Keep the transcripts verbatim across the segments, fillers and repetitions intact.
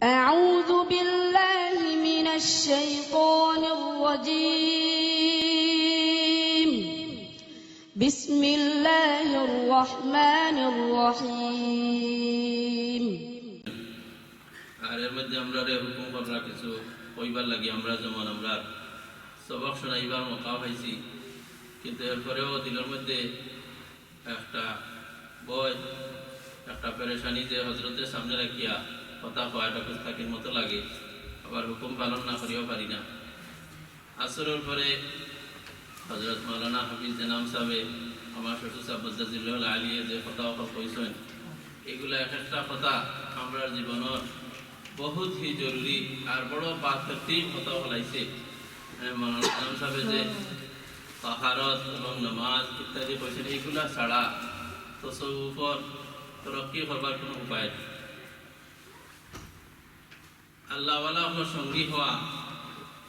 أعوذ بالله من الشيطان الرجيم. بسم الله الرحمن الرحيم. আর এর মধ্যে আমরারে হুকুম কররা কিছু কইবার লাগি, আমরা যেমন আমরা সবক শোনাইবার মৌকা পাইছি, কিন্তু এরপরেও দিলর মধ্যে একটা ভয়, একটা পেরেশানি যে হজরতরে সামনে রাখিয়া কথা কওয়া, এটা গুস্তাখির মতো লাগে, আবার হুকুম পালন না করিয়াও পারি না। আসরর পরে হজরত মাওলানা হাফিজ এনাম সাহেবে আমার শ্বশুর সাহেব মজ্জাজিল্লাহুল আলিয়ে যে কথা অকল কইছইন, এগুলা এক একটা কথা আমরার জীবনর বহুত হি জরুরি আর বড় বাধ্যতামূলক কথা অকল আইছে। এ, মাওলানা এনাম সাহেবে যে তাহারত এবং নামাজ ইত্যাদি কইছইন, এগুলা ছাড়া তসৌফর তরক্কি করবার কোনো উপায় নাই। আল্লাহওয়ালা অকলর সঙ্গী হওয়া,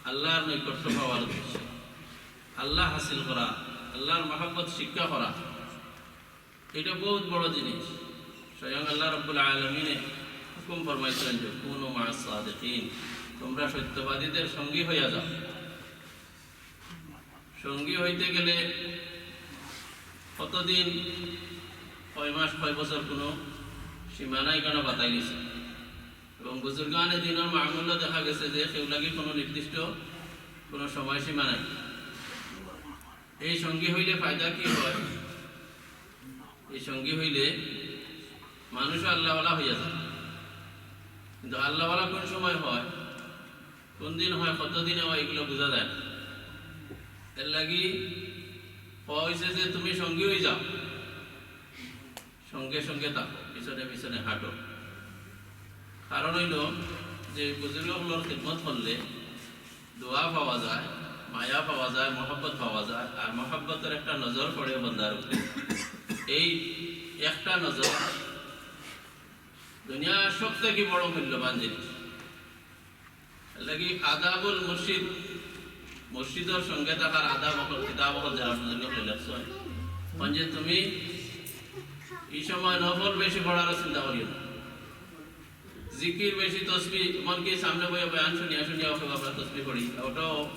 আল্লাহর নৈকট্য পাওয়ার উদ্দেশ্যে, আল্লাহ হাসিল করা, আল্লাহর মহব্বত শিক্ষা করা, এটা বহুত বড় জিনিস। স্বয়ং আল্লাহ রাব্বুল আলামিনে হুকুম ফরমাইছইন যে, "কুনু মা'আস সাদিকিন", তোমরা সত্যবাদীদের সঙ্গী হইয়া যাও। সঙ্গী হইতে গেলে কতদিন, কয় মাস, কয় বছর, কোনো সীমা নাই, কেন বাতাই গেছে। এবং বুজুর্গানে দিনর মামুলও দেখা গেছে যে কেউ লাগি কোনো নির্দিষ্ট কোনো সময়সীমা নাই। এই সঙ্গী হইলে ফায়দা কি হয়? এই সঙ্গী হইলে মানুষও আল্লাহওয়ালা হইয়া যায়। কিন্তু আল্লাহওয়ালা কোন সময় হয়, কোন দিন হয়, কত দিনে হয়, এগুলো বোঝা যায় না। এর লাগি কওয়া হইছে যে তুমি সঙ্গী হয়ে যাও, সঙ্গে সঙ্গে থাকো, পিছনে পিছনে হাঁটো। কারণ হইল যে বুজুর্গ অকলর খিদমত করলে দোয়া পাওয়া যায়, মায়া পাওয়া যায়, মহব্বত পাওয়া যায়, আর মহব্বতের একটা নজর পড়ে বন্দার উপরে। এই একটা নজর দুনিয়ার সব থেকে বড় মূল্যবান জিনিস। এর লাগি আদাবুল মুর্শিদ, মুর্শিদর সঙ্গে থাকার আদাব অকল, কিতাব অকল যারা বুজুর্গ অকলে লেখছইন, মানে যে তুমি এই সময় নফল বেশি পড়ার চিন্তা করিও না, জিকির বেশি, তসবি, এমনকি সামনে বইয়া বয়ান শুনিয়া শুনিয়া ওকে আমরা তসবি পড়ি, ওটাও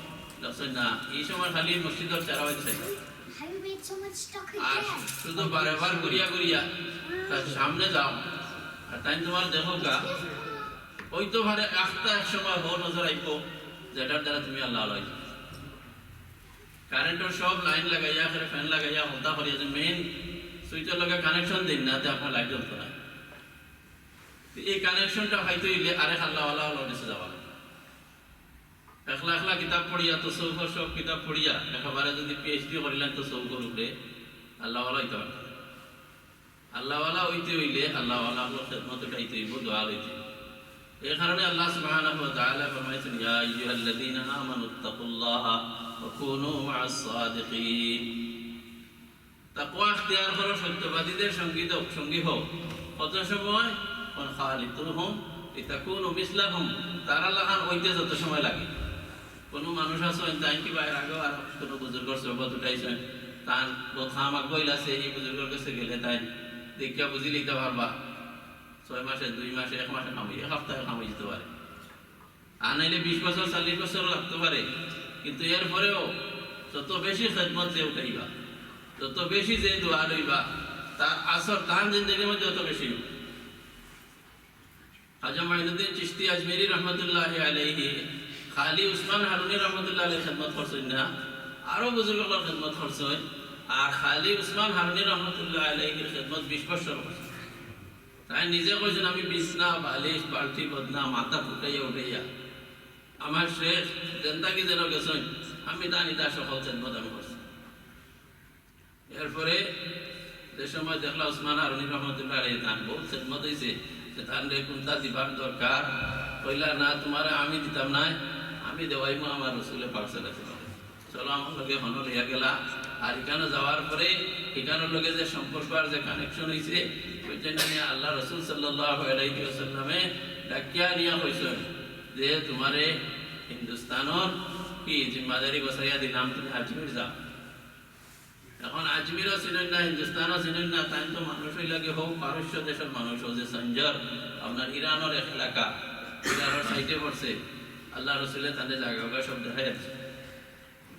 লেখছইন না। এই সময় খালি মসজিদর চেহারা হইতে চাই। আর শুধু বারে বার ঘুরিয়া ঘুরিয়া তার সামনে যাও, আর তাই তোমার দেখো গা, হইতে পারে একটা এক সময় হো নজর আইব, যেটার দ্বারা তুমি আল্লাহ আল্লাহ। কারেন্টর সব লাইন লাগাইয়া, ফ্যান লাগাইয়া, হলতা করিয়া যে মেইন সুইচের লগে কানেকশন দিন না, তে আপনার লাইট জ্বলতো না। তো এই কানেকশনটা পাইতে হইলে আরেক আল্লাহওয়ালা অকলর গেছে যাওয়া লাগে। একলা একলা কিতাব পড়িয়া, তসৌফর সব কিতাব পড়িয়া, একেবারে যদি পিএইচডি করিলেন তসৌফর উপরে, আল্লাহওয়ালা হইতে পারতেন না। আল্লাহওয়ালা হইতে হইলে আল্লাহওয়ালা অকলর খেদমত উঠাইতে হইব, দোয়া লইতে হইব। এই কারণে আল্লাহ সুবহানাহু ওয়া তাআলা ফরমাইছেন, "ইয়া আইয়ুহাল্লাযীনা আমানু ইত্তাকুল্লাহা ওয়া কুনু মা'আস সাদিকিন।" তাকওয়া এখতিয়ার করো, সত্যবাদীদের সঙ্গী দাও, সঙ্গী হও। কত সময়? "ওয়া খালিতুহুম লিতাকুনু মিসলাহুম।" তারা লাখান হইতে যত সময় লাগে। কোনো মানুষ আছইন, তাইন কি বাইর আগেও আর কোনো বুজুর্গর সোহবত উঠাইছইন, তান বহুত কাম আগবইল আছে, এই বুজুর্গর গেছে গেলে তাইন দেখিয়া বুঝি লইতা পারবা। ছয় মাসে, দুই মাসে, এক মাসে কাম অই, এক হাপ্তায় কাম অই যিতো পারে। আর নাইলে বিশ বছর, চল্লিশ বছর লাগতো পারে, কিন্তু এরপরেও যত বেশি খেদমত যে উঠাইবা, যত বেশি যে দোয়া লইবা, তার আসর তান জিন্দেগির মধ্যে অত বেশি অইব। খাজা মাইনুদ্দিন চিশতি আজমিরি রহমতুল্লাহি আলাইহি খালি উসমান হারুনি রহমতুল্লাহ আলাইহির খেদমত করছইন না, আরো বুজুর্গ অকলর খেদমত করছইন। আর খালি উসমান হারুনি রহমতুল্লাহ আলাইহির খেদমত বিশ বছর করছইন। তাইন নিজে কইছইন, "আমি বিছনা, বালিশ, বালতি, বদনা, মাথা ফুটাইয়া উঠাইয়া আমার শেখ যেন্তা কি যেন গেছইন, আমি তান ইতা সকল খেদমত আমি করছি।" এরপরে যে সময় দেখলা উসমান হারুনি রহমতুল্লাহ আলাইহি তান বহুত খেদমত অইছে, যে তানরে কুন্তা দিবার দরকার, কইলা, "না, তুমারে আমি দিতাম নায়, আমি দেওয়াইমু আমার রসুলে পাক সাল্লাল্লাহু আলাইহি ওয়াসাল্লাম।" চলো, আমার লগে হনো লইয়া গেলা। আর ইখানো যাওয়ার পরে ইখানোর লগে যে সম্পর্ক আর যে কানেকশন অইছে, ওইটা নিয়া আল্লাহ রসুল সাল্লাল্লাহু আলাইহি ওয়াসাল্লামে ডাকিয়া নিয়া কইছইন যে, "তুমারে হিন্দুস্তানর কি জিম্মাদারি বসাইয়া দিলাম, তুমি আজমির যাও।" এখন আজমিরও চিনইন না, হিন্দুস্তানও চিনইন না, তাইন তো মানুষ অইলা গি হউ পারস্য দেশর মানুষ, হউ যে সঞ্জর, আপনার ইরানর এক এলাকা। সাইডে পড়ছে, আল্লাহ রসুলে তাদের জায়গা সব দেখাই আছে।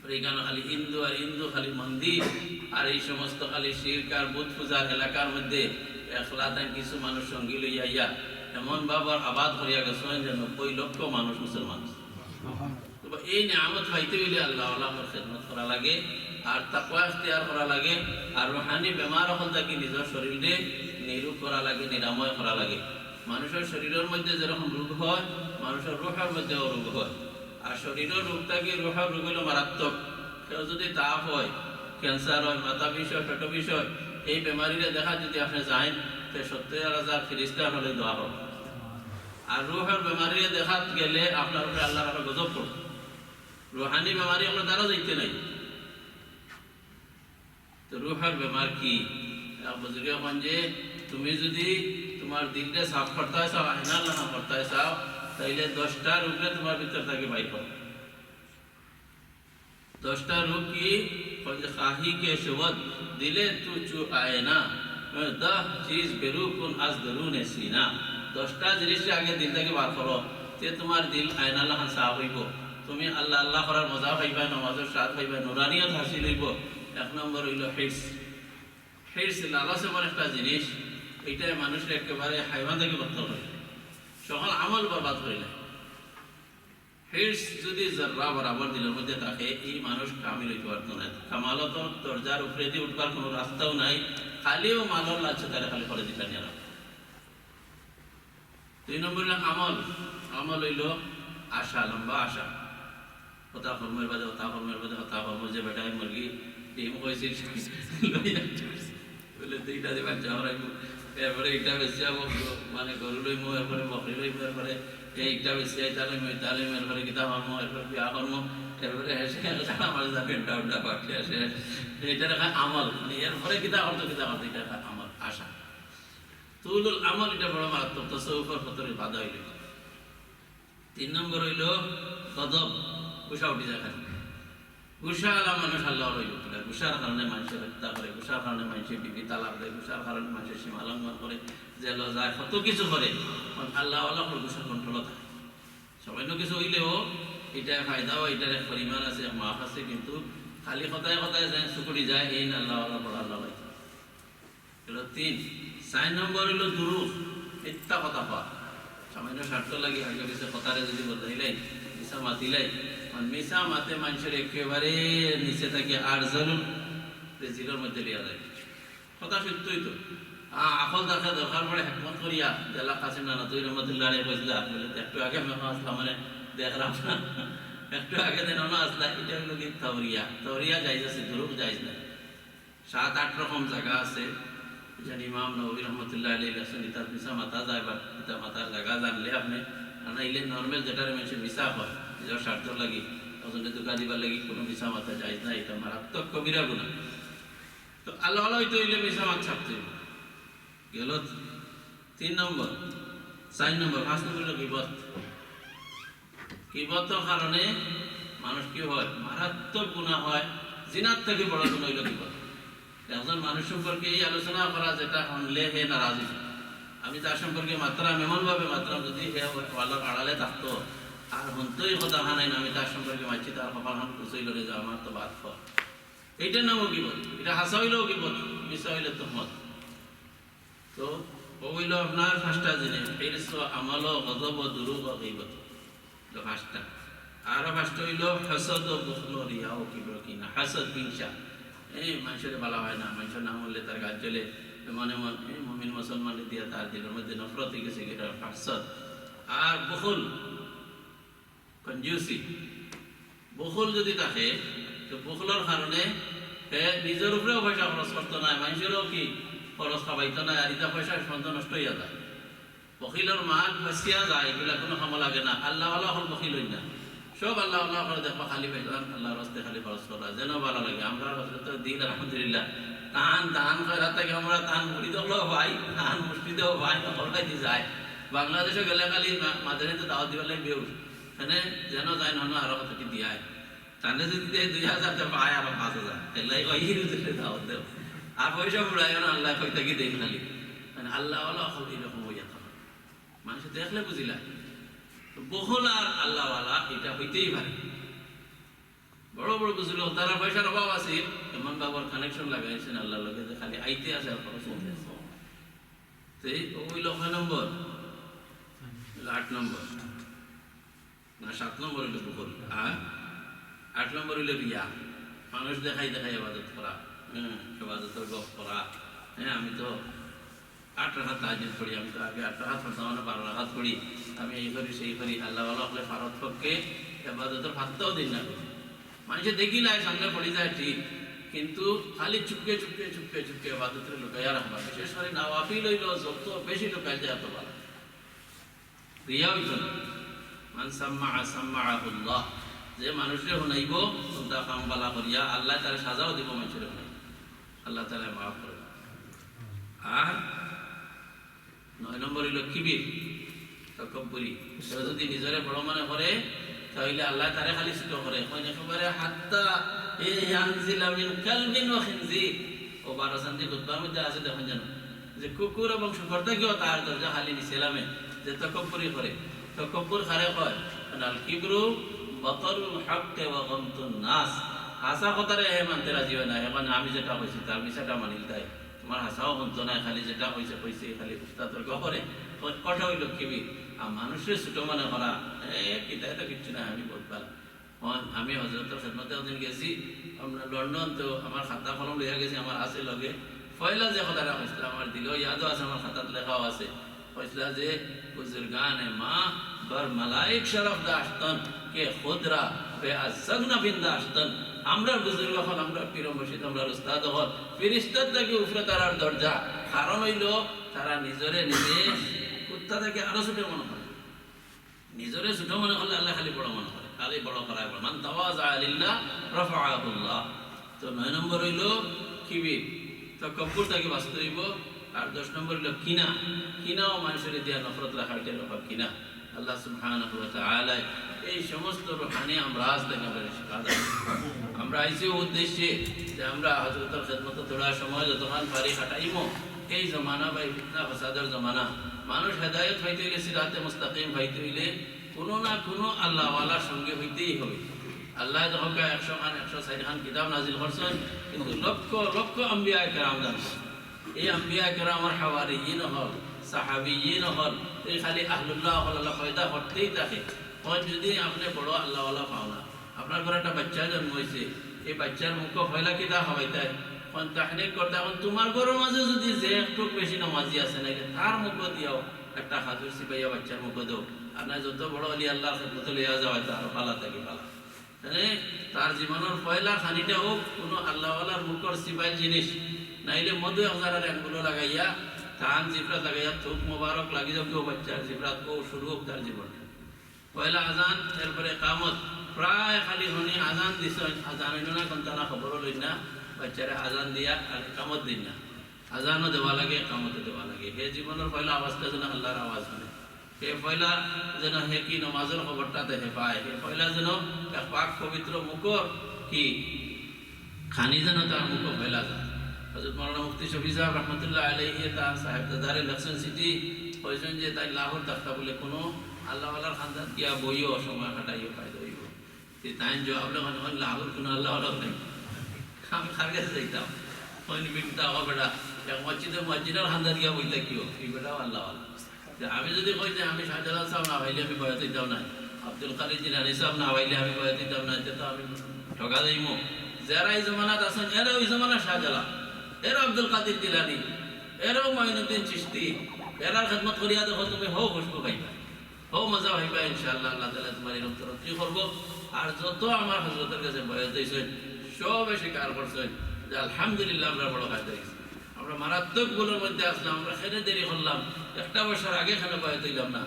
আর এখানে খালি হিন্দু আর হিন্দু, খালি মন্দির আর এই সমস্ত খালি শির্ক আর বুত পূজার এলাকার মধ্যে একলা তাই কিছু মানুষ সঙ্গী লইয়া আইয়া এমন ভাবে আবাদ করিয়া গেছেন যে নব্বই লক্ষ মানুষ মুসলমান। তো এই নিয়ামত পাইতে হইলে আল্লাহ আল্লাহর খেদমত করা লাগে, আর তাকওয়া এখতিয়ার করা লাগে, আর রুহানি বেমার অকল থাকি নিজের শরীরে নিরোগ করা লাগে, নিরাময় করা লাগে। মানুষের শরীরের মধ্যে যেরকম রোগ হয়, মানুষের রুহের মধ্যেও রোগ হয়। আর শরীরের রোগ থাকি রুহের রোগ হইল মারাত্মক। কেউ যদি তাপ হয়, ক্যান্সার হয়, মাথা বিষ হয়, পেট বিষ হয়, এই বেমারিরে দেখা যদি আপনি যাইন, তে সত্তর হাজার ফিরিস্তা হলে দোয়া হবে। আর রুহের বেমারিরে দেখাত গেলে আপনার উপরে আল্লাহর একটা গজব পড়বে। রুহানি বেমারি আপনার দ্বারা যাইতে নাই। তো রুহের বেমার কি? এক বুজুর্গে কন যে তুমি যদি তোমার দিলটা সাফ করতে চাও, আয়নার লাখান করতে চাও, তাইলে দশটা রোগরে তোমার ভিতর থাকি বাইর করো। দশটা রোগ কি? কন যে খাহি কে শবদ দিলে তু চু আয়না, দহ চিজ বেরু কুন আজ দরুনে সিনা। দশটা জিনিস আগে দিল থাকি বার করো, তে তোমার দিল আয়নার লাখান সাফ হইব। তুমি আল্লাহ আল্লাহ করার মজা পাইবা, নামাজের স্বাদ পাইবা, নুরানিয়ত হাসিল হইব। এক নম্বর হইল হির্স। হির্স, লালচ এমন একটা জিনিস, এটাই মানুষের একেবারে হাইওয়ান থেকে বদল করে, সকল আমল বরবাদ করিলে। হির্স যদি জর্রা বরাবর দিলের মধ্যে থাকে, এই মানুষ কামিল হইতে পারতো না। কামালতর দরজার উপরে দিয়ে উঠবার কোনো রাস্তাও নাই, খালিও মালর লাগছে তারা খালি করে দিটা নিয়ে রাখে। দুই নম্বর হইল আমল। আমল হইল আশা, লম্বা আশা। হতা কর্মের বাদে হতা কর্মের বাদে হতা কর্ম, যে বেটায় মুরগি ডিম কইছিল, লইয়া বলে, "তুই এটা দিবার চাও রাখবো।" এরপরে এটা বেশি যাবো, মানে, গরু লইমু, এরপরে বকরি লইমু, এরপরে এইটা বেশি, এটা লইমু, এটা লইমু, এরপরে কিতা কর্ম, এরপরে বিয়া কর্ম, এরপরে হেসে হেসে আমার যাবে, এটা ওটা বাকি আসে। এটা দেখা আমল, মানে, এরপরে কিতা করতো, কিতা করতো, এটা একটা আমল, আশা। তুলুল আমল, এটা বড় মারাত্মক, তসৌফর ফতরে বাধা হইল। তিন নম্বর হইল গজব, গুসা উঠি যায় খালি। গুসাওয়ালা মানুষ আল্লাহ হইল কিনা? গুসার কারণে মানুষের হত্যা করে, গুসার কারণে মানুষের বিবি তালাক দেয়, গুসার কারণে মানুষের সীমা লঙ্ঘন করে, জেলও যায়, কত কিছু করে। কারণ আল্লাহ আল্লাহ করে গুসা কন্ট্রোলও থাকে। সামান্য কিছু হইলেও এটা ফায়দা হয়, এটার এক পরিমাণ আছে, এক মাফ আছে, কিন্তু খালি কথায় কথায় যায়, চুকুটি যায়, এই না আল্লাহ আল্লাহ বড় আল্লাহ ভাই। গেল তিন। চার নম্বর হইল দুরুগ, মিথ্যা কথা কওয়া। সামান্য স্বার্থ লাগি আগে পিছে কথারে যদি বদলাইলাই, মিছা মাতিলাই, আর মিছা মাতে মানুষের একেবারে নিচে থাকি আরজালুল রেজিলের মধ্যে লিয়া যায়। কথা সত্যই তো। আ-, আকল দরকার, দরকার পড়ে হেকমত করিয়া, জেলা কাসিম নানতুই রহমতুল্লাহ আলাইহি কইছিলা, বলে, "একটু আগে আমি আসলাম, মানে, দেখলাম না। একটু আগে যেন না আসলা", এটা হইল কি তাওরিয়া। তাওরিয়া জায়েজ আছে, দুরুগ জায়েজ নাই। সাত আট রকম জায়গা আছে, যেন ইমাম নবী রহমতুল্লাহ আলাইহি লেখছেন, ইতা মিছা মাতা যায়, বা ইতা মাতার জায়গা জানলে আপনি, আর নাইলে নরমাল যেটারে মানুষে মিছা কয়, নিজের স্বার্থ লাগি, ওজনে ধোকা দিবার লাগি কোনো মিছা মাতা যায় না, এটা মারাত্মক কবিরা গুনাহ। তো আল্লাহ আল্লাহ হইতে হইলে মিছা মাত ছাড়তে হইব। গেল তিন নম্বর, চার নম্বর, পাঁচ নম্বর হইল গিবত। গিবতর কারণে মানুষ কি হয়? মারাত্মক গুনাহ হয়। জিনার থেকে বড় গুনাহ হইল গিবত। একজন মানুষ সম্পর্কে এই আলোচনা করা, যেটা শুনলে হে নারাজ হইব। আমি তার সম্পর্কে মাতরাম, এমনভাবে মাতরাম, যদি হে ওয়ালার আড়ালে থাকতো, আর হন্তই কথা হানাই না, আমি তার সম্পর্কে মাতছি, তার কপাল হান খুশ হইল রে যে আমার তো বাদ ফল। এইটার নামও গিবত। এটা হাছা হইলেও গিবত, মিছা হইলে তহমত। তো ও হইল আপনার পাঁচটা জিনিস, হিরস, আমল, গজব, দুরুগ, গিবত। তো পাঁচটা। আরো পাঁচটা হইল হাসদ, বুখল, রিয়া ও কিবর, কিনা। হাসদ, হিংসা। এই মানুষের ভালা হয় না, মানুষের নাম হলে তার গাছ জ্বলে, এমন এমন, এই মুমিন মুসলমান দিয়া তার দিলের মধ্যে নফরত হয়ে গেছে, এটা হাসদ। আর বুখল, কঞ্জুসি। বুখল যদি থাকে, তো বুখলর কারণে হে নিজের উপরেও পয়সা খরচ করতো না, মানুষেরও কি খরচ খাবাইতো না, আর ইটা পয়সা সন্ধ্যা নষ্ট হইয়া যায়। বখিলর মাল ফসিয়া যায়, এগুলা কোনো কামো লাগে না। আল্লাহ আল্লাহ হল বখিল হই না, সব আল্লাহ আল্লাহ করে দেখবা, খালি বেজান আল্লাহর রাস্তায় খালি খরচ করা যেন ভালা লাগে। আমরা হজরত দিন আলহামদুলিল্লাহ, তান দান করা থেকে আমরা তান মুড়ি দেখলেও ভাই, তান মুষ্টি দেও ভাই, হল ভাই দি যায়। বাংলাদেশে গেলে খালি মা-, মাঝে তো দাওয়াত দিবার লাগে বেউস, এনে যেন যায়, নন আরো কত কি দিয়ায়। তাহলে যদি দেয় দুই হাজার, তো পায় আরো পাঁচ হাজার। এলাই ওই হিরুজুরে দাওয়াত দেও। আর পয়সা উড়ায় না, আল্লাহ কইতা কি দেন খালি। মানে আল্লাহ ওয়ালা অকল এরকম হইয়া থাকে। মানুষ দেখলে বুঝিলা। তো বখল আর আল্লাহওয়ালা এটা হইতেই পারে। বড় বড় বুজুর্গ, তারা পয়সার অভাব আছে, এমন বাবার কানেকশন লাগাইছেন আল্লাহর লগে যে খালি আইতে আছে আর খরচ করতে আছে। তো এই অইল কয় নম্বর? আট নম্বর না সাত নম্বর অইল বখল। আর আট নম্বর অইল রিয়া। মানুষ দেখাই দেখাই ইবাদত করা, হ্যাঁ, ইবাদতর গপ করা। হ্যাঁ, আমি তো আট রাকাত তাহাজ্জুদ পড়ি, আমি তো আগে আট রাকাত পড়তাম, মানে বারো রাকাত পড়ি, আমি এই করি, সেই করি। আল্লাহওয়ালা অকলে পারত পক্ষে ইবাদতর পাত্তাও দেইন না। মানুষে দেখিলায় সামনে পড়ি যায় ঠিক, কিন্তু খালি চুপকে চুপকে চুপকে চুপকে ইবাদতরে লুকাইয়া রাখবা। বিশেষ করি নওয়াফিল অইল যত বেশি লুকাইয়া যায় তত ভালা। রিয়া অইতো না। মান সাম্মাআ সাম্মাআহুল্লাহ। যে মানুষরে হুনাইবো, কুনটা কাম বালা করিয়া, আল্লায় তারে সাজাও দিবো, মানুষরে হুনাইবো। আল্লাহ তাআলায় মাফ করবা। আর নয় নম্বর অইল কিবির, তকব্বুরি। কেউ যদি নিজরে বড় মনে করে, তাইলে আল্লায় তারে খালি ছোট করে। কইন একেবারে হাত্তা ইয়ানজিলা মিন কালবিন ওয়া খিনজির। ও বারো চান্দি খুতবার মধ্যে আছে, দেখইন যেন, যে কুকুর এবং শুকর থাকিও তার দরজা খালি নিচে লামে, যে তকব্বুরি করে। তকব্বুর কারে কয়? কারণ আল কিবরু বাতারুল হক্কে ওয়া গামতুন নাস। হাছা কথারে হে মানতে রাজি অয় না, হে মানে আমি যেটা কইছি তার মিছাটা মানিলতায়। তুমার হাছাও হুনতো নায়, খালি যেটা কইছে কইছে, খালি উস্তাদর গফরে। ক-, কথা অইল কিবির। আর মানুষরে ছোট মনে করা, এ, কিতায় তো কিচ্ছু নায়, আমি বউত ভালা। অন-, আমি হজরতর খেদমতে একদিন গেছি, আমরা লন্ডন, তো আমার খাতা কলম লইয়া গেছি, আমার আছে লগে। পয়লা যে কথাটা কইছলা, আমার দিলেও ইয়াদও আছে, আমার খাতাত লেখাও আছে। কইছলা যে, "বুজুর্গানে মা বর মালাইক শরফ দাশতন কে খুদ রা বেআজ জগ না বিন দাশতন।" আমরার বুজুর্গ অকল, আমরার পীর মুর্শিদ, আমরার উস্তাদ অকল, ফিরিস্তার থাকি উপরে তারার দরজা। কারণ অইল, তারা নিজরে নিজে কুত্তা থাকি আরো ছোট মনে করে। নিজরে ছোট মনে করলে আল্লায় খালি বড় মনে করে, খালি বড় করায় বড়। মান তাওয়াজা লিল্লাহ রাফাআহুল্লাহ। তো নয় নম্বর অইল কিবির, তকব্বুর থাকি বাঁচতে অইব। আর দশ নম্বর অইল কিনা। কিনাও মানুষরে দিয়া নফরত রাখা, এটা অইল কিনা। আল্লাহ সুবহানাহু ওয়া তাআলায় এই সমস্ত রুহানি আমরাজ থাকি আমরারে শিফা দান করুন। আমরা আইছি অউ উদ্দেশ্যে যে আমরা হজরতর খেদমতো থুড়া সময় যতখান পারি কাটাইমু। এই জমানা ভাই ফিতনা ফাসাদর জমানা, মানুষ হেদায়েত পাইতে অইলে, সিরাতে মুস্তাকিম পাইতে অইলে কুনু না কুনু আল্লাহওয়ালার সঙ্গে অইতেই অইব। আল্লায় দেখউক্কা একশো খান, একশো চাইর খান কিতাব নাজিল করছইন, কিন্তু লক্ষ লক্ষ আম্বিয়ায়ে কেরাম দান করছইন। এই আম্বিয়ায়ে কেরামর হাওয়ারিয়িন অকল, সাহাবিয়িন অকল, এই খালি আহলুল্লাহ অকল আল্লায় পয়দা করতেই থাকে। অখন যদি আপনে বড় আল্লাহওয়ালা পাও না, আপনার ঘরো একটা বাইচ্চা জন্ম অইছে, এই বাইচ্চার মুখো পয়লা কিতা খাওয়াইতায়? অখন তাহনিক করতায়। অখন তুমার ঘরর মাঝে যদি যে একটুক বেশি নমাজি আছে না, তার মুখো দিয়াও একটা খাজুর চিবাইয়া বাইচ্চার মুখো দেও। আর নায় যত বড় অলি আল্লাহর খেদমতো লইয়া যাওয়ায়, তার ভালা থাকি ভালা। মানে, তার জীবনর পয়লা খানিটা অউক কুনু আল্লাহওয়ালার মুখর চিবাইল জিনিস, নাইলে মধু এক জারার আঙ্গুলো লাগাইয়া, তান জিফরাত লাগাইয়া, থুক মোবারক লাগি যাউক অউ বাইচ্চার জিফরাত, অউ শুরু অউক তার জীবনটা। পয়লা আজান, এরপরে একামত। প্রায় খালি হুনি আজান দিছইন, আজান অইল না, কুনতা না খবরও লইন না, বাইচ্চারে আজান দিয়া আর একামত দিন না। আজানও দেওয়া লাগে, একামতও দেওয়া লাগে। হে জীবনর পয়লা আওয়াজটা যেন আল্লাহর আওয়াজ হুনে। হে পয়লা যেন হে কি নমাজর খবরটা তে হে পায়। হে পয়লা যেন এক পাক পবিত্র মুখর কি খানি যেন তার মুখো পয়লা যায়। হযরত মাওলানা মুফতি শফি সাহেব রহমতুল্লাহ আলাইহি তান সাহেবজাদারে লেখছইন চিঠি, কইছইন যে তাইন লাহোর থাকতা বুলে কুনু আল্লাহওয়ালার খান্দাত গিয়া বইও, সময় কাটাইও, ফায়দা অইব। তে তাইন জবাব লেখইন, অখন লাহোর কুনু আল্লাহওয়ালা নাই। আমি কার গেছে যাইতাম? অখন বিনতা অখন বেটা, এক মসজিদর মুয়াজ্জিনর খান্দাত গিয়া বই থাকিও, ই বেটাও আল্লাহওয়ালা। তে আমি যদি কই যে আমি শাহজালাল সাহেব না পাইলে আমি বয়াত অইতাম নায়, আব্দুল কাদির জিলানী সাহেব না পাইলে আমি বয়াত অইতাম নায়, তে তো আমি ঠগা যাইমু। যেরা ই জমানাত আছইন, এরাও ই জমানার শাহজালাল, এরাও আব্দুল কাদির জিলানী, এরাও মঈনুদ্দিন চিশতি, এরার খেদমত করিয়া দেখো তুমি, হউ খুশবু পাইবা, হউ মজা পাইবা ইনশাআল্লাহ। আল্লাহ তাআলায় তুমার ইলম তরক্কি করবো। আর যত আমার হজরতর গেছে বয়াত অইছইন, সবে স্বীকার করছইন যে আলহামদুলিল্লাহ, আমরার বড় ফায়দা অইছে। আমরা মারাত্মক ভুলর মধ্যে আছলাম, আমরা কেনে দেরি করলাম, একটা বছর আগে কেনে বয়াত অইলাম না?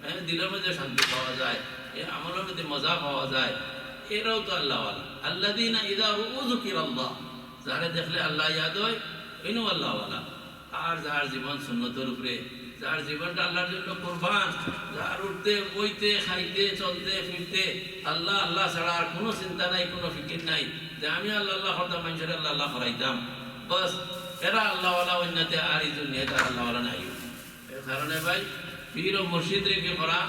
হ্যাঁ, দিলর মধ্যে শান্তি পাওয়া যায়, এই আমলর মধ্যে মজা পাওয়া যায়, এরাও তো আল্লাহওয়ালা। আল্লাযীনা ইযা রুউ যুকিরাল্লাহ, যারে দেখলে আল্লাহ ইয়াদ অয়, ইনও আল্লাহওয়ালা। আর যার জীবন সুন্নতর উপরে, যার জীবনটা আল্লাহর জন্য কুরবান, যার উঠতে, বইতে, খাইতে, চলতে, ফিরতে আল্লাহ, আল্লাহ ছাড়া আর কুনু চিন্তা নাই, কুনু ফিকির নাই, যে আমি আল্লাহ, আল্লাহ করতাম, মানষরে আল্লাহ, আল্লাহ করাইতাম, বাস, এরা আল্লাহওয়ালা অইন্নাতে আর ই দুনিয়াত আর আল্লাহওয়ালা নাই। এর কারণে ভাই, পীর ও মুর্শিদরে কি করা,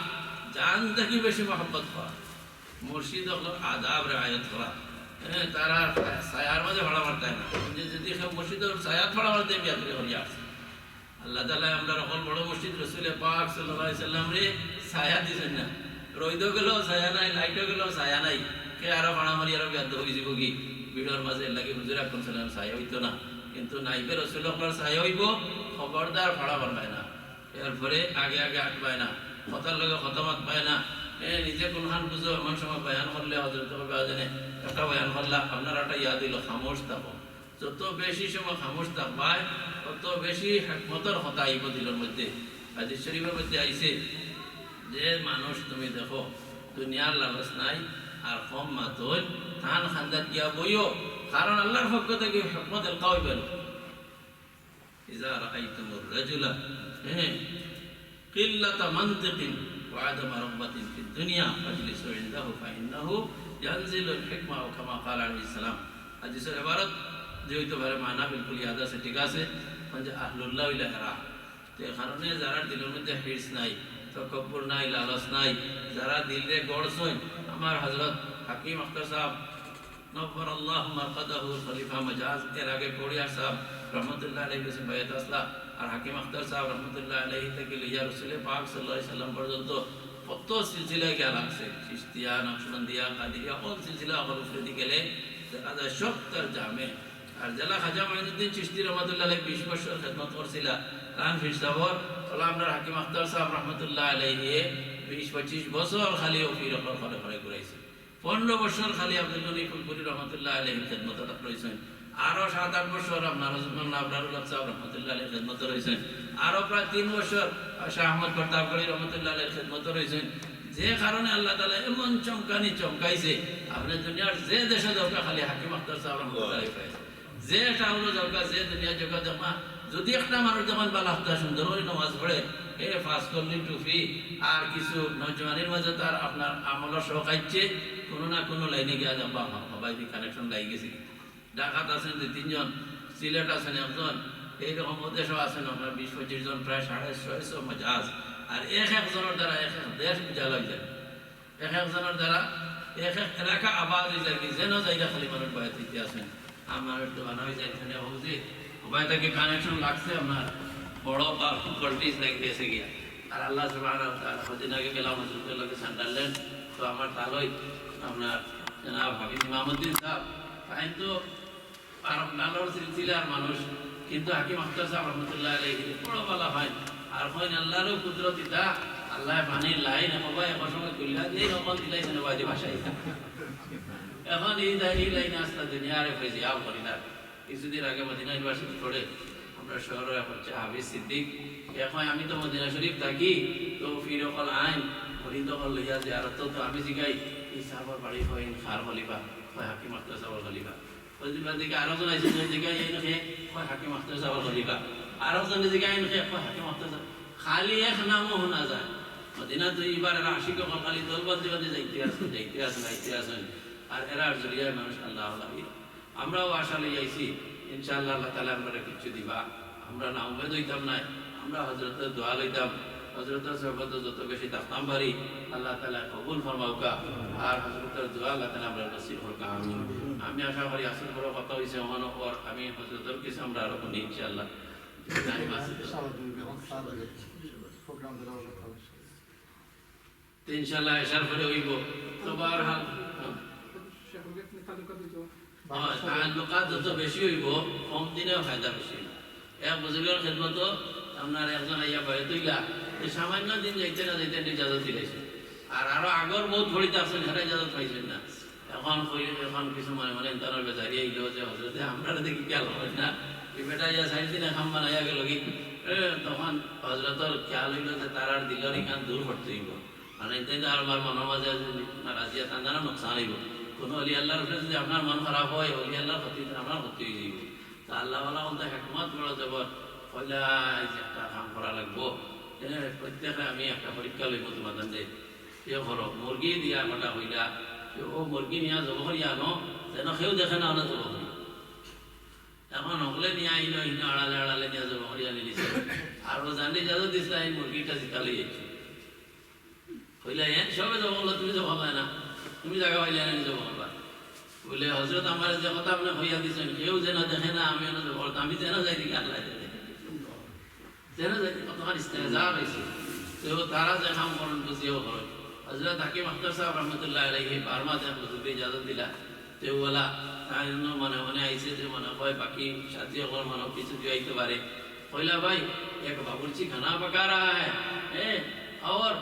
জান থাকি বেশি মহব্বত করা, মুর্শিদ অকলর আদাব রেয়ায়ত করা, হ্যাঁ, তারার ছায়ার মাঝে ফাড়া মারতায় না। যে যদি কেউ মুর্শিদর ছায়াত ফাড়া মারতে বিয়াদবি করিয়া আছে। আল্লাহ তাআলায় আমরার অকল বড় মুর্শিদ রসুলে পাক সাল্লাল্লাহু আলাইহি সাল্লামরে ছায়া দিছইন না। রইদও গেলেও ছায়া নাই, লাইটও গেলেও ছায়া নাই। কে আরো ফাড়া মারি আরো বিয়াদব অইযিবো গি? ভিড়র মাঝে এর লাগি হুজুর আকরাম সাল্লাল্লাহু আলাইহি সাল্লাম ছায়া অইতো না, কিন্তু নাইবে রসুল অকলর ছায়া অইবো। খবরদার ফাড়া মারবায় না। এরপরে আগে আগে আটবায় না, কথার লগে কথা মাতবায় না। এ, নিজে কুনখান বুঝো, এমন সময় বয়ান করলে হজরতে কইবা যেনে একটা বয়ান করলা, আপনারাটা ইয়াদ অইলো, খামোশ থাকো। যত বেশি সময় খামোশ থাকবায়, তত বেশি হেকমতর কথা আইবো দিলর মধ্যে। হাদিস শরীফর মধ্যে আইছে যে, মানুষ তুমি দেখো, দুনিয়ার লালচ নাই, আর কম মাতইন, তান খান্দাত গিয়া বইও, কারণ আল্লাহর পক্ষ থাকি হেকমত এলকা অইবো। إذا رأيتم الرجل، হ্যাঁ, قلة منطق وعدم رغبة في الدنيا فاجلسوا عنده فإنه ينزل الحكمة، أو كما قال عليه السلام। হাদিসর ইবারত যে অইতো পারে, মানা বিলকুল ইয়াদ আছে, ঠিক আছে, মানে যে আহলুল্লাহ অইলা এরা। তো এই কারণে যারার দিলর মধ্যে হিরস নাই, তকব্বুর নাই, লালচ নাই, যারা দিলরে গড়ছইন, আমার হজরত হাকিম আখতার সাহেব নব্বরাল্লাহু মারকাদাহুল খলিফা মাজাজ, এর আগে করিয়ার সাহেব রহমতুল্লাহ আলাইহি গেছেন বাইয়াত আসলা, আর হাকিম আখতার সাহেব রহমতুল্লাহ আলাইহি থাকি লইয়া রসুলে পাক সাল্লাল্লাহু আলাইহি সাল্লাম পর্যন্ত কত সিলসিলা গিয়া লাগছে, চিশতিয়া, নকশবন্দিয়া, কাদিরিয়া, অকল সিলসিলা অকল উপরেদি গেলে দেখা যায় সব তার জামে। আর যেলা খাজা মঈনুদ্দিন চিশতি রহমতুল্লাহ আলাইহি বিশ বছর খেদমত করছিলা, তান পীর সাহেবর, অলা আমরার হাকিম আখতার সাহেব রহমতুল্লাহ আলাইহি বিশ পঁচিশ বছর খালি অউ পীর অকলর ঘরে ঘরে ঘুরাইছে। পনেরো বছর খালি আব্দুল গনি ফুলপুরি রহমতুল্লাহ আলাইহির খেদমতো রইছইন। আরো সাত আট বছর আপনার হযরত মাওলানা আবরারুল হক সাহেব রহমতুল্লাহ আলাইহির খেদমতো রইছইন। আরো প্রায় তিন বছর শাহ আহমদ করতাবগড়ি রহমতুল্লাহ আলাইহির খেদমতো রইছইন। যে কারণে আল্লাহ তাআলা এমন চমকানি চমকাইছে, আপনে দুনিয়ার যে দেশো যাউক্কা খালি হাকিম আখতার সাহেব রহমতুল্লাহ আলাইহি পাইবা। যে টাউনো যাউক্কা, যে দুনিয়ার জাগা যাউক্কা, যদি একটা মানুষ দেখইন বালা একটা সুন্দর করি নামাজ পড়ে, এ পাঁচ কলি টুপি আর কিছু নওজোয়ানির মাঝে তার আপনার আমলর শখ আইছে, কুনু না কুনু লাইনে গিয়া যাবা, হবাই দি কানেকশন লাগি গেছে। ঢাকাত আছেন দুই তিনজন, সিলেট আছেন একজন, এইরকম অউ দেশো আছেন আপনার বিশ পঁচিশ জন, প্রায় সাড়ে ছয়শো মাজাজ। আর এক একজনর দ্বারা এক এক দেশ উজালা অই যায়। এক একজনর দ্বারা এক এক এলাকা আবাদ অই যায়, যেনো জাগা খালি মানুষ বাইত অইতে আছেন। আর মানুষ তো বানা অই যায়, এখানে হউজে, হবাই থাকি কানেকশন লাগছে আপনার, বড় পাওয়ারফুল ভোল্টেজ লাগি গেছে গিয়া। আর আল্লাহ সুবহানাহু ওয়া তাআলা, কয়দিন আগে গেলাম হুজুরদের লগে সান্ডারল্যান্ড, তো আমার তালই আপনার জনাব হাফিজ ইমামউদ্দিন সাহেব, তাইন তো আর নালোর সিলসিলার মানুষ, কিন্তু হাকিম আখতার সাহেব রহমতুল্লাহ আলাইহি বড় বালা অইন। আর কইন আল্লাহরও কুদরত ইতা, আল্লাহ পানির লাইন হবাই এক সময় খুলিয়া, যেই রকম দিলাই যেন বাদি ভাষায়। এখন এই দা-, এই লাইনে আস্তা দুনিয়ারে ফেজি আও করি না। কিছুদিন আগে মদিনা ইউনিভার্সিটি পড়ে আমরা শহরে এক হচ্ছে হাফিজ সিদ্দিক। এখন আমি তো মদিনা শরীফ থাকি, তো পীর অকল আইন, মুরিদ অকল লইয়া জিয়ারত, তো আমি জিগাই, "এই সাহেবর বাড়ি কইন, কার খলিফা?" কয়, "হাকিম আখতার সাহেবর খলিফা।" ওই দিন বাদে আরো জন আইছে, ওই দিকে আইন খে, কয়, "হাকিম আখতার সাহেবর খলিফা।" আরো জন দিকে আইন খে, কয়, "হাকিম আখতার সাহেব।" খালি এক নামও হুনা যায়। মদিনা তো এবার এরা আশিক অকল খালি দল বান্ধি বান্ধি যাইতে আছেন, যাইতে আছেন, যাইতে আছেন। আর এরার জরিয়ায় মানুষ আল্লাহ আল্লাহ। আমরাও আশা লই আইছি, ইনশাআল্লাহ আল্লাহ তাআলা আমরারে কিচ্ছু দিবা। আমরা না উমেদ অইতাম নায়, আমরা হজরতর দোয়া লইতাম। হজরতর সহবত যত বেশি থাকতাম পারি, আল্লাহ তাআলা কবুল ফরমাউক্কা। আর হজরতর দোয়া আল্লাহ তাআলা আমরারে নসিব করউক্কা। আমিন। আমি আশা করি আসল বড় কথা অইছে, অখন অর আমি হজরতর কিছু আমরা আরো হুনি, ইনশাআল্লাহ। তো ইনশাআল্লাহ এশার পরে অইবো। তো বাহরহাল, হ্যাঁ। হ্যাঁ, তাআল্লুকাত যত বেশি অইবো, কম দিনেও ফায়দা বেশি অইবো। এক বুজুর্গর খেদমতো আপনার একজন আইয়া বয়াত অইলা, তো সামান্য দিন যাইতে না যাইতে ইজাজত দিলাইছে। আর আরো আগর বউত পড়িতা আছইন, হেরা ইজাজত পাইছইন না। এখন কই, এখন কিছু মনে মনে তারার বেজারি আইলো যে, "হজরতে, আমরারে দেখি খেয়াল করইন না, এই বেটা ইয়া চাইর দিনে কাম বানাইয়া গেলো গি।" এ, তখন হজরতর খেয়াল অইলো যে তারার দিলর ইখান দূর করতে অইবো। মানে, এতে তো আর আমার মনর মাঝে যদি নারাজি আর তান দ্বারা নোকসান অইবো। কুনু অলি আল্লাহর উপরে যদি আপনার মন খারাপ অয়, অলি আল্লাহর ক্ষতি, আপনার ক্ষতি অই যাইবো। তো আল্লাহ ওয়ালা বলতে হেকমত বড় জবর, কইলা, "এই যে একটা কাম করা লাগবো, এ, প্রত্যেকে আমি একটা পরীক্ষা লইবো তোমাদের যে, ইয়ে করো, মুরগি দিয়া কথা কইলা, যে ও মুরগি নিয়া জবো করিয়া আনো, যেন কেউ দেখে না, ওনা জবো করি।" এখন হকলে নিয়া আইলো, ইনো আড়ালে আড়ালে নিয়া জবো করিয়া আনি দিছে। আর ও জানে ইজাজত দিছে, এই মুরগিটা জিতা লই আইছে। কইলা, "এন সবে জবো করলা, তুমি জবো করলায় না, তুমি জাগা পাইলায় না, নি জবো করবা?" বলে, "হজরত, আমারে যে কথা আপনে কইয়া দিছইন, কেউ যেন দেখে না আমি অনো জবো করতাম, আমি যেন যাই দেখি আল্লায় দেখে।" যেন যাই, কতখান ইস্তেহজা রইছে। তো তারা যে কাম করইন, বুঝিয়াও করইন। হজরত হাকিম আখতার সাহেব রহমতুল্লাহ আলাইহি বার্মাত এক বুজুর্গে ইজাজত দিলা। তে অলা তাইন মনে মনে আইছে যে মনে অয় বাকি সাথী অকল মনে অয় কিছু দিয়া আইতে পারে। কইলা, "ভাই, এক বাবুর্চি খানা পাকা রাহা হ্যায়, হ্যাঁ, অর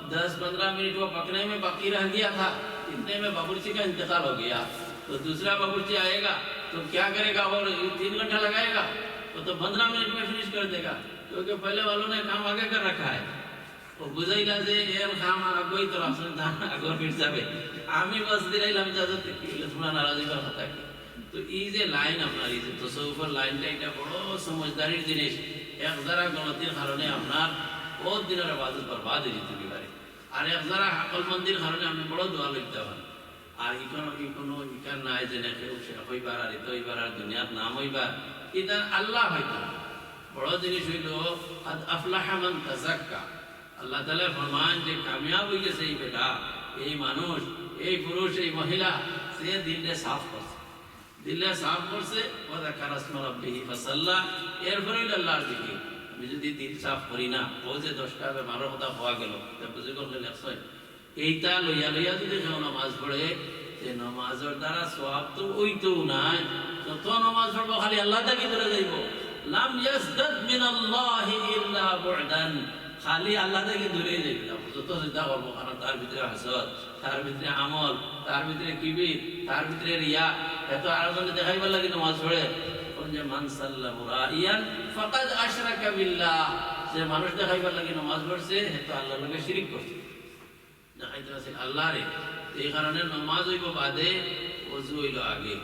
দশ পনেরো মিনিট ও পকনে মে বাকি রহ গিয়া থা, ইতনে মে বাবুর্চি কা ইন্তেকাল হো গিয়া, তো দুসরা বাবুর্চি আয়েগা, তো ক্যা করেগা, অর তিন ঘন্টা লাগায়েগা, ও তো পনেরো মিনিট মে ফিনিশ কর দেগা, কিউকি পহলে ওয়ালো নে কাম আগে কর রাখা হ্যায়।" ও বুঝাইলা যে এর কাম আগই তো রাখছইন, তান আগর ফির যাবে। আমি বাস দিলাইলাম ইজাজত, কি অইলো, তুমরা নারাজ অইবার কথা কি? তো এই যে লাইন আপনার, এই যে তসৌফর লাইনটা, এটা বড় সমঝদারির জিনিস। এক যারা গলতির কারণে আপনার বহুত দিনর ইবাদত বরবাদ অই যাইতে পারে, আর এক যারা আকলমন্দির কারণে আপনে বড় দোয়া লইতে পারেন। আর ইকোনো, ইকোনো ইকার নাই যে না কেউ সে হইবার আর ইতো হইবার আর দুনিয়াত নাম হইবার, ইতা আল্লাহ হয়তো। বড় জিনিস অইলো, "কদ আফলাহা মান তাযাক্কা।" আল্লাহ তাআলা ফরমান যে কামিয়াব অই গেছে এই বেটা, এই মানুষ, এই পুরুষ, এই মহিলা, যে দিলরে সাফ করছে, দিলরে সাফ করছে, "ওয়া যাকারা ইসমা রাব্বিহি ফাসাল্লা", এরপরে অইলো আল্লাহর জিকির। আমি যদি দিল সাফ করি না, ও যে দশটা বেমারর কথা কওয়া গেল, তা বুজুর্গ অকলে লেখছইন, এইটা লইয়া লইয়া যদি কেউ নমাজ পড়ে, তে নমাজর দ্বারা সওয়াব তো অইতোউ নায়, যত নমাজ পড়বো খালি আল্লাহ থাকি দূরে যাইবো। লাম ইয়াজদাদ মিনাল্লাহি ইল্লা বু'দান, খালি আল্লাহ থাকি দূরে যাইবো। যত চিন্তা করবো, কারণ তার ভিতরে হাসদ, তার ভিতরে আমল, তার ভিতরে কিবির, তার ভিতরে রিয়া, হে তো আরোজনরে দেখাইবার লাগি নমাজ পড়ে। কোন যে মান সাল্লা মুরাইয়ান ফাকাদ আশরাকা বিল্লাহ, যে মানুষ দেখাইবার লাগি নমাজ পড়ছে, হে তো আল্লাহর লগে শিরিক করছে। দেখাইতে আছে আল্লাহরে। এই কারণে নমাজ অইবো বাদে, অজু অইলো আগে,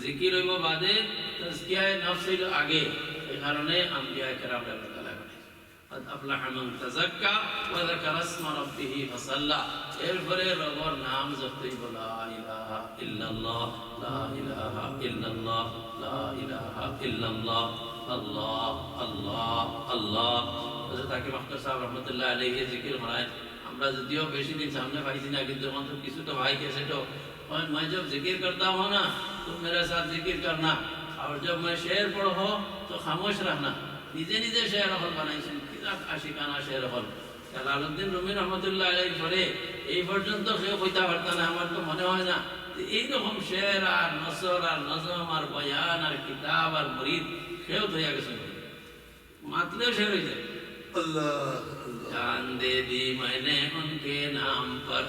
জিকির অইবো বাদে, তাজকিয়ায়ে নফস অইলো আগে। এই কারণে আম্বিয়ায়ে কেরামরে আল্লাহ তাআলা বানাইছে। "কদ আফলাহা মান তাযাক্কা ওয়া যাকারা ইসমা রাব্বিহি ফাসাল্লা।" এরপরে রবর নাম জপতে অইবো, "লা ইলাহা ইল্লাল্লাহ, লা ইলাহা ইল্লাল্লাহ, লা ইলাহা ইল্লাল্লাহ, আল্লাহ, আল্লাহ, আল্লাহ।" হযরত হাকিম আখতার সাহেব রহমতুল্লাহ আলাইহি জিকির করায়। আমরা যদিও বেশি দিন সামনে পাইছি না, কিন্তু অন্তত কিছু তো পাই গেছে তো। "मैं, मैं जब जिक्र करता हूँ ना, तुम मेरे साथ जिक्र करना, और जब मैं शेर पढ़ूँ, तो खामोश रहना।" নিজে নিজে শের অকল বানাইছইন, কিতা আশিকানা শের অকল। জালালউদ্দিন রুমি রহমতুল্লাহ আলাইহির পরে এই পর্যন্ত কেউ কইতা পারতা না, আমার তো মনে হয় না যে এইরকম শের আর নসর আর নজম আর বয়ান আর কিতাব আর মুরিদ কেউ থইয়া গেছে। মাতলেও শের অই যায়। আল্লাহ, আল্লাহ। जान दे दी मैंने उनके नाम पर।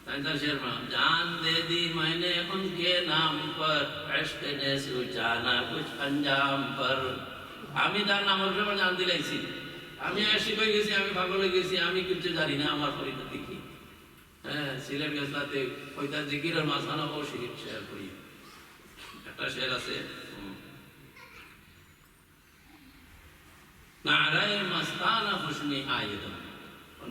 তাইন তার শের বানান, "जान दे दी मैंने उनके नाम पर, इश्क ने सोचा ना कुछ अंजाम पर।" আমি তার নামর ব্যাপারে জান দিলাইছি। আমি আশিক অই গেছি, আমি পাগল অই গেছি, আমি কিচ্ছু জানি না, আমার পরিণতি কি। হ্যাঁ, সিলেট গেছলা তে কইতা জিকিরর মাঝখানো ও শের, শের পড়ি। একটা শের আছে, হুম। নারায়ে মাস্তানা খুশমি আয়ে দম।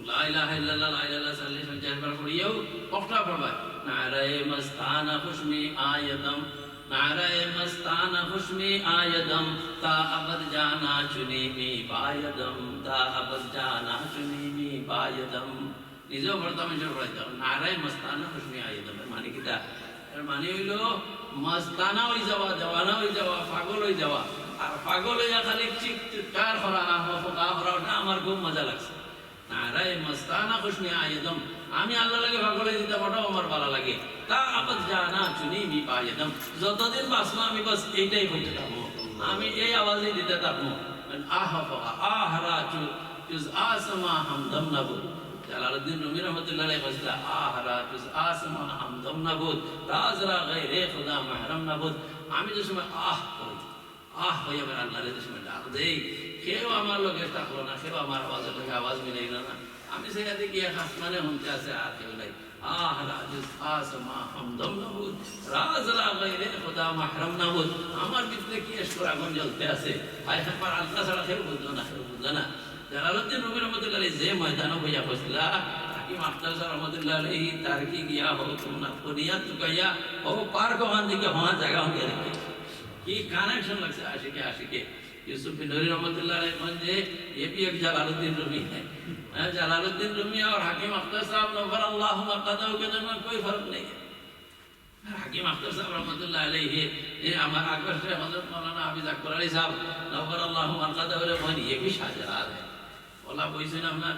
লা ইলাহা ইল্লাল্লাহ, লা ইলাহা ইল্লাল্লাহ চল্লিশ পঞ্চাশ বার পড়িয়াও অখটা পড়বা। নারায়ে মাস্তানা খুশমি আয়ে দম, নারায়ে মাস্তানা খুশমি আয়ে দম, তা আবদ জানা চুনি মি পায়ে দম, তা আবদ জানা চুনি মি পায়ে দম। নিজেও পড়তাম, নিজেও পড়াইতাম। নারায়ে মাস্তানা খুশমি আয়ে দম। এর মানে কিতা? এর মানে অইলো মাস্তানা অই যাওয়া, দেওয়ানা অই যাওয়া, পাগল অই যাওয়া। আর পাগল অইয়া খালি চিৎকার করা, আহ, আহ, আহ করা, ওটা আমার খুব মজা লাগছে। নারায়ে মাস্তানা খুশমি আয়ে দম। আমি আল্লাহর লাগি পাগল অই যাইতাম, ওটাও আমার ভালা লাগে। তা আবদ জানা চুনি মি পায়ে দম। যতদিন বাঁচমু আমি বাস এইটাই কইতে থাকমু। আমি এই আওয়াজই দিতে থাকমু। আহ, আহ, আহ, রা চু-, চুজ আসমা হামদম নাবুদ। জালালউদ্দিন রুমি রহমতুল্লাহ আলাইহি কইছলা, "আহ রা চুজ আসমা হামদম নাবুদ, রাজ রা গায়রে খুদা মাহরম নাবুদ।" আমি যে সময় আহ কই, আহ কই আমার আল্লাহরে যে সময় ডাক দেই, কেউ আমার লগে থাকলো না, কেউ আমার আওয়াজর লগে আওয়াজ মিলাইলো না। আমি চাইয়া দেখি এক আসমানে হুনতে আছে, আর কেউ নাই। আহ রা চুজ আসমা হামদম নাবুদ, রাজ রা গায়রে খুদা মাহরম নাবুদ। আমার ভিতরে কি এশকর আগুন জ্বলতে আছে, ভাই, আমার আল্লাহ ছাড়া কেউ বুঝলো না, কেউ বুঝলো না। জালালউদ্দিন রুমি রহমতুল্লাহ আলাইহি যে ময়দানো বইয়া কইছলা, হাকিম আখতার সাহেব রহমতুল্লাহ আলাইহি তার কি গিয়া হো তুমনা কোনিয়া তুকাইয়া হো পার্ক ওখান দিকে হওয়া জায়গা হন গেলে কি, কি connection লাগছে আশিকে আশিকে। ইউসুফ বিন নুরি রহমতুল্লাহ আলাইহি কইন যে, "ये भी एक जलालुद्दीन रूमी है।" জালালউদ্দিন রুমি আর হাকিম আখতার সাহেব, নওয়াররাল্লাহু মারকাদাহু কে দরমিয়ান কোই ফরক নেই। আর হাকিম আখতার সাহেব রহমতুল্লাহ আলাইহি, এ আমার আকবর শাহ হযরত মাওলানা হাফিজ আকবর আলী সাহেব, নওয়াররাল্লাহু মারকাদাহুরে কইন, "ইয়ে ভি শাহজালাল হ্যায়।" ওলা বইছইন আপনার,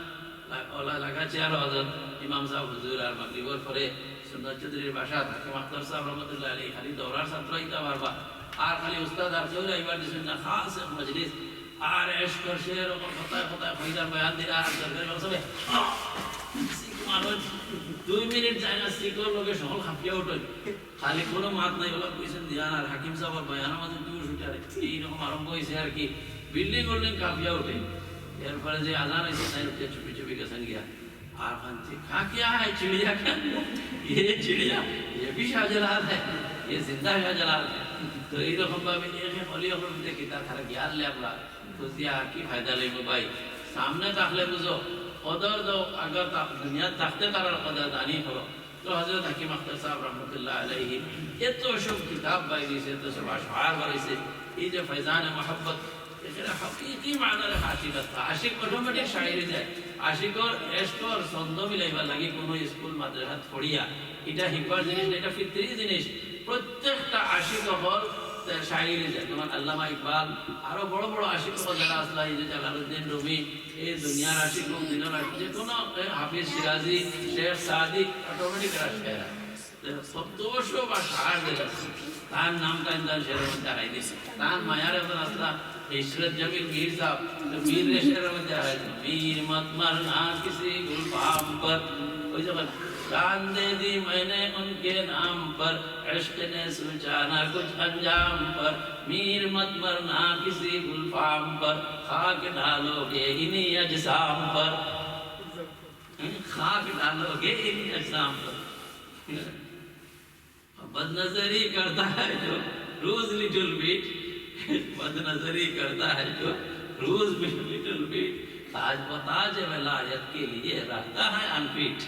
লা-, ওলা লাগা চেয়ার হযরত ইমাম সাহেব হুজুর আর মাগরিবর পরে সুন্নত চৌধুরীর বাসাত হাকিম আখতার সাহেব রহমতুল্লাহ আলাইহি খালি দৌরার ছাত্র ইতা বারবার। আর খালি উস্তাদ আর কেউ আইবার দিছইন না, খাস এক মজলিস। আর এশকর শের অকল কথায় কথায় কইরা বয়ান দিরা, আর দরকারি মানুষ, দুই মিনিট যায় না, শিকর লগে সকল হাঁপিয়া উঠইন। খালি কোনো মাত নাই, ওলা কইছইন দিয়ান, আর হাকিম সাহেবর বয়ানর মাঝে জোশ উঠে, আরে, এইরকম আরম্ভ অইছে আর কি, বিল্ডিং উল্ডিং কাঁপিয়া উঠে। এরপরে যে আজান অইছে, তাইন উঠে চুপি চুপি গেছইন গিয়া। আর কানছে, "খা কিয়া হ্যায় চিড়িয়া খা? ইয়ে চিড়িয়া, ইয়ে ভি শাহজালাল হ্যায়, ইয়ে জিন্দা শাহজালাল হ্যায়।" তো এইরকম ভাবে এই যে অলি অকলর ভিতরে কিতা তারা জ্ঞান লে আমরা বুঝিয়া কি ফায়দা লইব ভাই? সামনে থাকলে বুঝো, কদর দাও, আগর তা-, দুনিয়াত থাকতে তারার কদরদানি করো। তো হযরত হাকিম আখতার সাহেব রহমতুল্লাহ আলাইহি এত সব কিতাব বার অইছে, এত সব আশআর বার অইছে, এই যে ফয়জানে মহব্বত, এখানে হাকিকি মানার আশিক আছে। আশিক অটোমেটিক শায়েরি যায়। আশিকর এশকর ছন্দ মিলাইবার লাগি কোনো স্কুল মাদ্রাসাত পড়িয়া, ইটা হিকবার জিনিস না, ইটা ফিতরি জিনিস। প্রত্যেকটা আশিক অকল শায়েরি যায়। যেমন আল্লামা ইকবাল, আরো বড় বড় আশিক অকল যারা আছলা, এই যে জালালউদ্দিন রুমি, এই দুনিয়ার আশিক হোক, দিনর আশিক, যে কোনো, এ, হাফিজ শিরাজি, শেখ সাদি, অটোমেটিক এরা শায়ের। তো সতেরোশো বা ষাট যেটা আছে, তার নাম তাইন তান শেরের মধ্যে হারাই দিছে। তার মায়ার এখন আছলা ইশরাত জামিল মীর সাহেব, তো মীর রে শেরের মধ্যে হারাই দিছে। میر مت مرنا کسی گلفام پر، ওই যে বলে, "جان دے دی میں نے ان کے نام پر، عشق نے سوچا نہ کچھ انجام پر، میر مت مرنا کسی گلفام پر، خاک ڈالو گے انہی اجسام پر۔" خاک ڈالو گے انہی اجسام پر۔ بد نظری کرتا ہے جو روز لٹل بیٹ، بد نظری کرتا ہے جو روز لٹل بیٹ، تاج و تاج ولایت کے لیے رہتا ہے انفٹ۔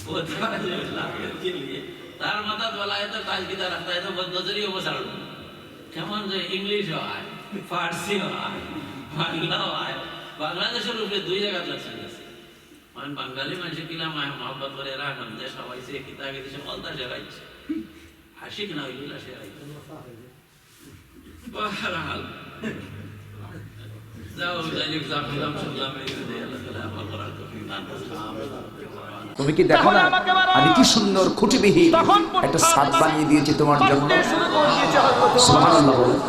وہ تاج ولایت کے لیے، তার মাথাত ওলায়তের তাজ কিতা রাখতা, তো বদ নজরি অবো ছাড়লো। কেমন যে ইংলিশও হয়, ফার্সিও হয়, বাংলাও হয়। বাংলাদেশের উপরে দুই জায়গা লাগছে। মানে বাঙালি মানুষে কিলা মায়া মহব্বত করে, এরা এখন দেশ হাওয়াইছে, কিতা গেছে, সে অলতা শেখাইছে। আশিক না হইলে শেখাইছে। বহরহাল। যাও, যাই হোক, যা পেলাম, শুনলাম, এই যে আল্লাহ তাআলা আমার করার তৌফিক দান করুন। আমিন। তুমি কি দেখো না আমি কি সুন্দর খুঁটিবিহীন একটা ছাদ বানিয়ে দিয়েছি তোমার জন্য? সুবহানাল্লাহ বলো।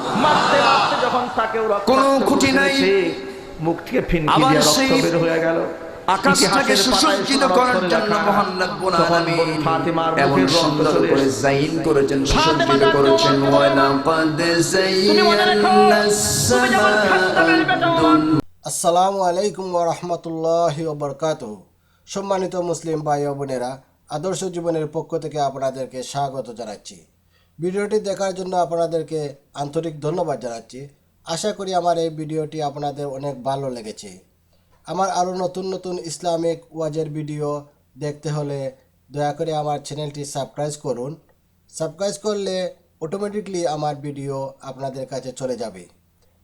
কোনো খুঁটি নাই। মুখ থেকে ফিনকি দিয়ে রক্ত বের হয়ে গেল। আকাশটাকে সুসজ্জিত করার জন্য মহান রব্বুল আলামিন এমন সুন্দর করে জাইন করেছেন, সুসজ্জিত করেছেন। ওয়ালাকাদ জাইয়ান্নাস সামাআদ দুনিয়া। আসসালামু আলাইকুম ওয়া রাহমাতুল্লাহি ওয়া বারাকাতুহু। সম্মানিত মুসলিম ভাই ও বোনেরা, আদর্শ জীবনের পক্ষ থেকে আপনাদেরকে স্বাগত জানাচ্ছি। ভিডিওটি দেখার জন্য আপনাদেরকে আন্তরিক ধন্যবাদ জানাচ্ছি। আশা করি আমার এই ভিডিওটি আপনাদের অনেক ভালো লেগেছে। আমার আরও নতুন নতুন ইসলামিক ওয়াজের ভিডিও দেখতে হলে দয়া করে আমার চ্যানেলটি সাবস্ক্রাইব করুন। সাবস্ক্রাইব করলে অটোমেটিকলি আমার ভিডিও আপনাদের কাছে চলে যাবে।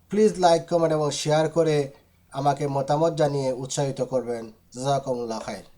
প্লিজ লাইক, কমেন্ট এবং শেয়ার করে আমাকে মতামত জানিয়ে উৎসাহিত করবেন। জাযাকুমুল্লাহ খায়ের।